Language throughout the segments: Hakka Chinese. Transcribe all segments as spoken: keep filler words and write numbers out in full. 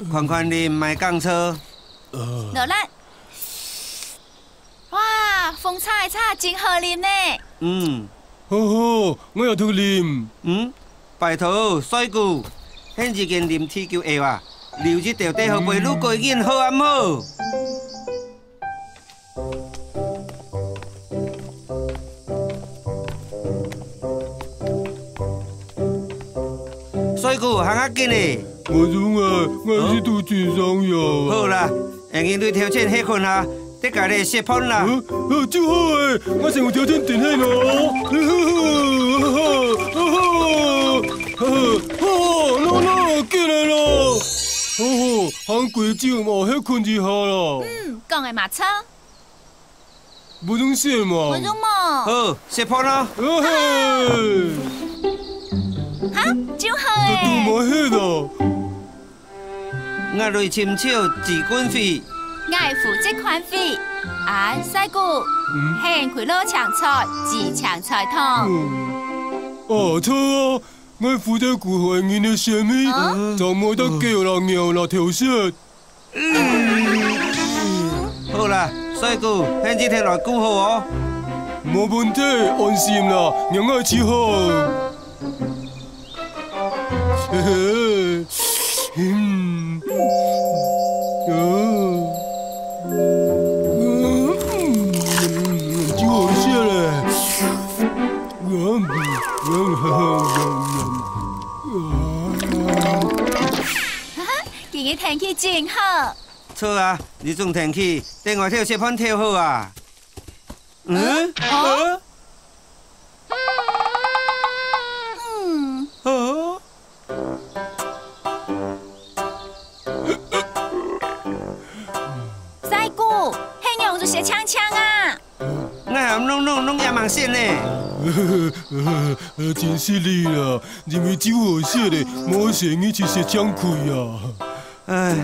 看看你毋係講錯。勞力。哇，紅茶个茶真好啉呢。嗯。好好，𠊎也偷啉。嗯，拜託，衰牯，現在已經啉第九下啊，留一兜底好分你過癮好啊，毋好？ 衰牯，行較緊咧！無用啊，𠊎一肚真想要啊。好啦，𠊎人對頭前歇睏啊，得个咧食飯啦。呃，呃，就好誒，𠊎先有條件頂起咯。哦，喏，喏，緊來咯。哦，行幾久無歇睏一下咯。嗯，講个嘛著。 無用食嘛。無用無？好，食飯啦。嘿！哈，就好誒。都都無歇咯。𠊎來尋找煮滾水。𠊎負責看水。啊，衰牯，嗯？你開落青菜，煮青菜湯。嗯。哦，著啊，𠊎負責顧好人个生理，啊？正毋會得狗啦、貓啦偷食。 好啦，衰牯，你一定來顧好哦。無問題，安心啦，讓𠊎煮好。嘿嘿，嗯，哦，嗯，嗯，真好食咧。 哈哈，今日天氣真好。著啊，這種天氣，在外頭食飯忒好啊。嗯？嗯？哦？啊？嗯。啊？ 衰牯，你仰就食淨淨啊？𠊎喊弄弄弄也吂食呢。真失禮啦，因為酒好食咧，無食你就食淨虧啊。唉，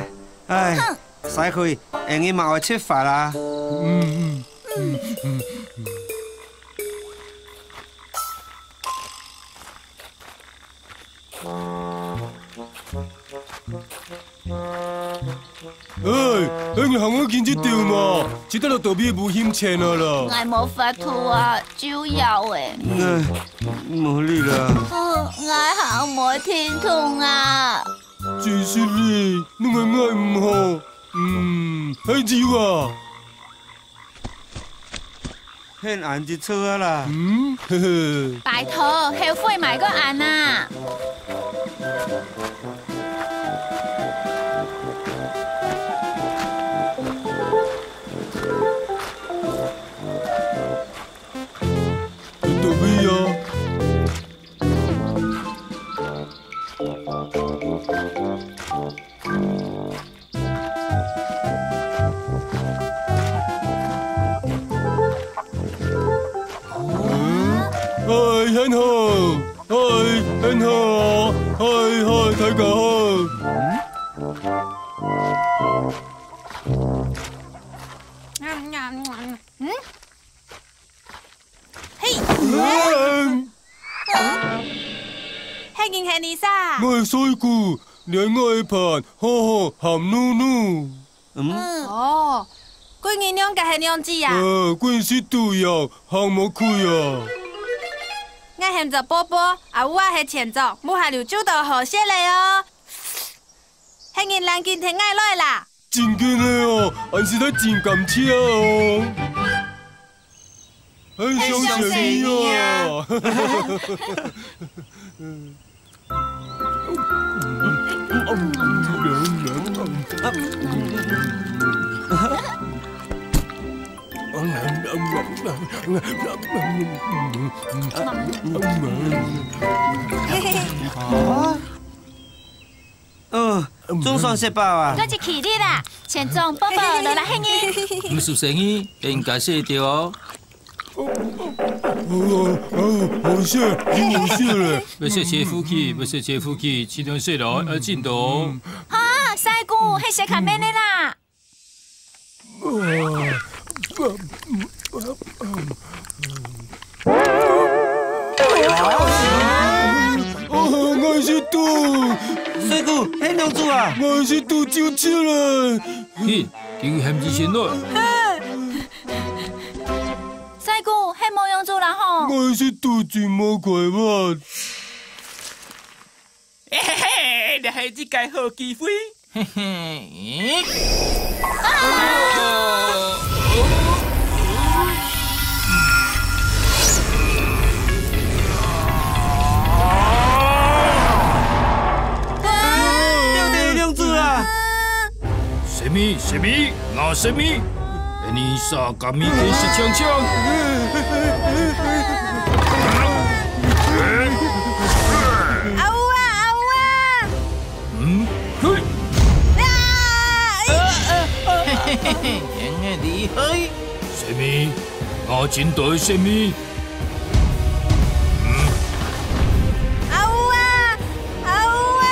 唉，哼。使佢，𠊎嘛愛出發啦。嗯，嗯，嗯，嗯。 哎，哎，你喊𠊎緊一兜嘛，這兜落肚皮無興錢啊啦。𠊎無法度啊，酒要誒。哎，無力啦。嗯，𠊎行無停動啊。真失禮，你愛𠊎毋好。嗯，還酒啊。 你恁就著啊啦。嗯，呵呵。拜託，後悔莫過恁啊。有道理啊。 哎，你好！哎，你好！哎，哎，大家好！嗯？嘿！嗯？嘿，你係哪儕？𠊎係衰牯，你係𠊎个伴，好好喊努努。 嗯？嗯。哦，歸日兩個係兩子啊？呃，歸日食都一樣，行無虧啊。𠊎喊做波波，阿母啊係錢莊，屋下有酒到好食咧哦。係人趕緊跈𠊎來啦。真緊个哦，恁實在真感謝哦。 很相信你啊。啊？ 哦，總算食飽啊！過一起立啦，錢莊、寶寶、勞力兄弟。毋使生氣，應該食得哦。哦，哦，好食，真好食咧。愛食切福氣，愛食切福氣，盡量食落，愛盡多。啊，衰牯，係食較慢个啦。 哦，𠊎食到！衰牯，你仰做啊？𠊎食到酒起來！嘿，叫喊之前來。細姑，係無用處啦吼。𠊎係肚子無快活。嘿嘿嘿，這係一個好機會。嘿嘿。啊！ 什麼？什麼？拿什麼？你啥敢咪去食香香？啊嗚啊，啊嗚啊！嗯？嘿！啊！嘿嘿嘿，真个厲害！什麼？拿真多什麼？ 啊嗚啊，啊嗚啊！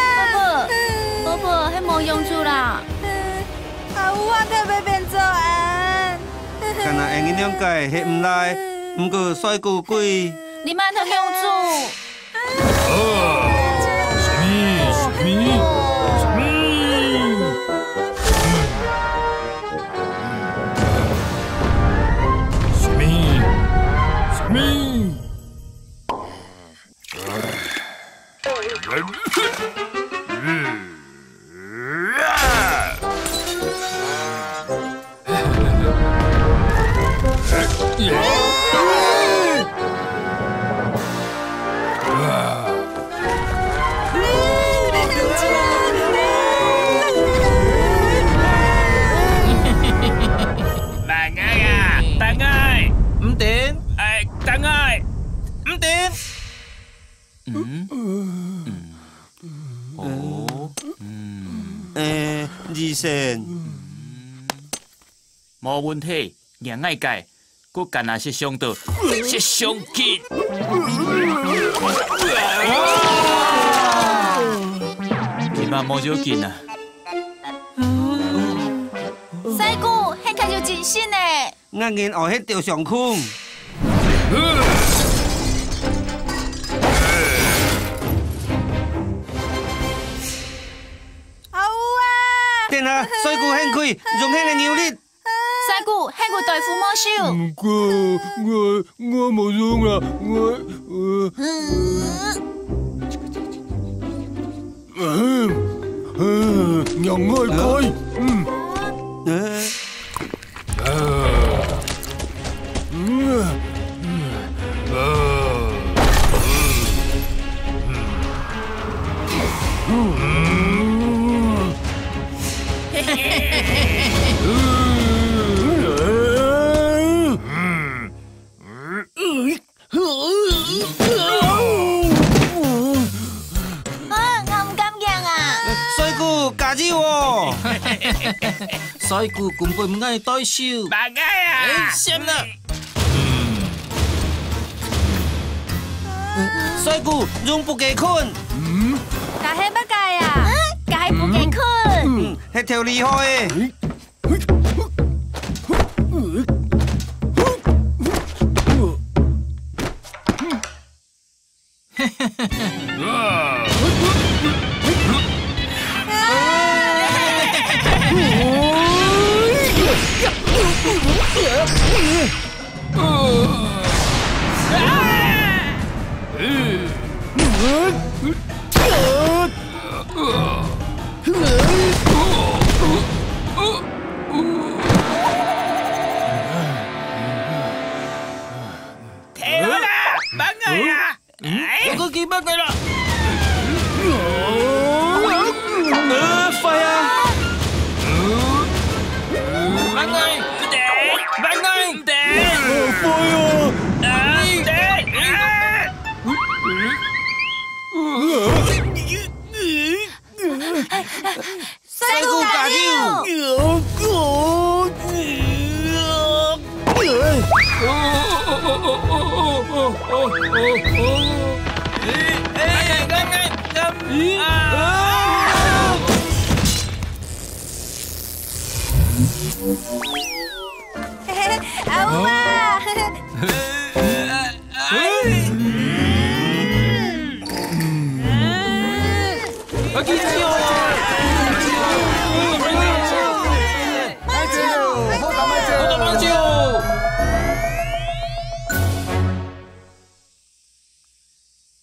伯伯，伯伯，係無用處啦。啊嗚啊，特別變做恁。敢若𠊎兩個係毋賴，毋過衰過鬼。你慢點用處。啊，什麼？什麼？什麼？ 什麼？什麼？慢來啊，等下！毋得！哎，等下！毋得！嗯？嗯。哦，嗯。呃，醫生。無問題， 仰𠊎个，佢敢若食傷著，食傷緊。今嘛無要緊啊。細姑，你確有精神呢。𠊎人愛食吊傷空。啊嗚啊！等下，衰姑喊佢，用你个牛力。 細姑，喊佢對付魔獸。毋過，𠊎，𠊎無用啦，𠊎，呃。嗯，嗯，讓𠊎開，嗯。呃。呃。嗯，嗯，呃。 啊，𠊎毋敢行啊！衰姑，加油哦！衰姑根本毋愛對手。慢來啊！哎，閃啦！衰姑，用伏雞鯤。嗯？該係麼个啊？該係伏雞鯤。嗯，係頭厲害个。 停下來！慢來啊！嗯？哎！我个雞慢來了！呃，壞啊！慢來！慢來！好壞啊！啊！啊！ 衰姑加油！啊！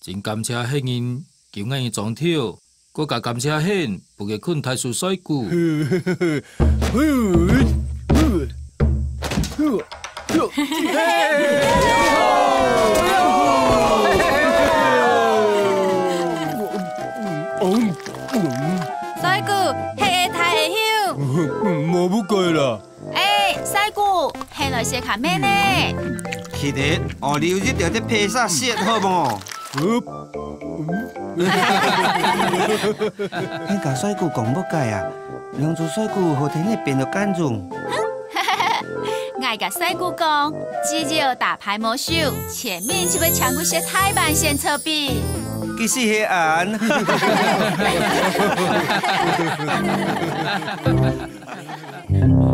真感謝你救𠊎个庄頭，更加感謝你分𠊎睏大樹睡睏。睡睏，係个大个熊。無不該啦。 欸，睡睏，係來食較慢呢。其實，哦，留一條在披薩食好無？你甲睡睏講麼个啊？兩隻睡睏好天氣變到恁樣。𠊎甲睡睏講，只要打排魔獸，前面就會搶佢食大半仙草冰。其實係恁。